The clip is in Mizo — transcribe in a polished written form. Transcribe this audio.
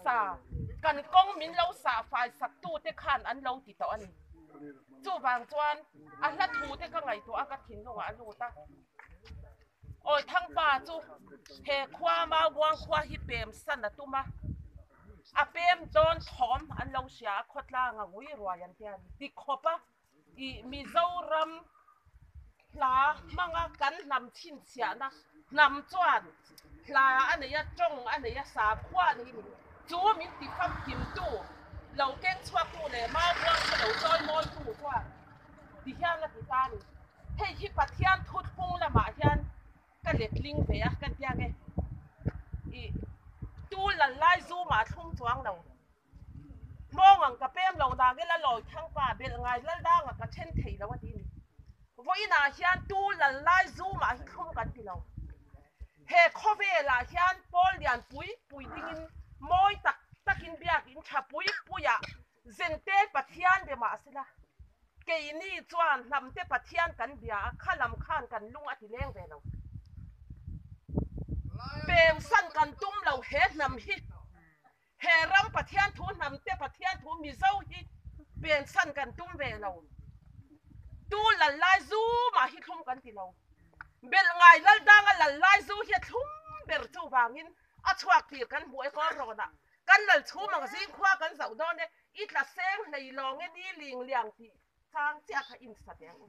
hmasa kan kawng min lo sah fai sak tute khan an lo ti tawh a ni. Chuvang chuan a hla thu te ka ngaihtuah a ka thinlungah a lut a. Awi Thangpa chu he khua Maubuang khua hi pem san a tum a, a pem dawn thawm an lo hria a khawtlang a ngui ruai an tia a ni. Ti khawp a I Mizoram hla hmanga kan hnam chhinchhiahna hnam chuan hla a nei a, tawng a nei a, sakhua a nei a ni. Chu min ti famkimtu, lo keng chhuaktu leh maubuang kha lo chawimawitu chuan ti hian a ti ta a ni. Hei hi Pathian thuthlung lamah hian ka letling ve a, ka tia nge i tu lal lai zumah a thlum chuang lo. Hmawng ang ka pem lo nang ila lawi thang pa belh ngai lal dang ah ka then thei lo a ti ni. Vawiin ah hian tu lal lai zu mah hi thlum kan ti lo. He khawvel ah hian pawl lian pui pui ding in mawi tak tak in biak in tha pui pui ah Zentel Pathian be mah sela keini chuan hnam te Pathian kan bia a kha lam khan kan lung a ti leng ve lo. Pem san kan tum lo he hnam hi. He ram Pathian thu hnam te Pathian thu Mizo hi pensan kan tum ve lo. Tu lal lai zu mah hi thlum kan ti lo. Belh ngai lal danga lal lai zu hi a thlum ber chuvangin a chhuak tir kan hmuh e kawl rawnah kan lal chhum ang zing khua kan zoh dawn e i tla seng hlei lawng e ni ling liang tih chang chiah kha insa teh ang u.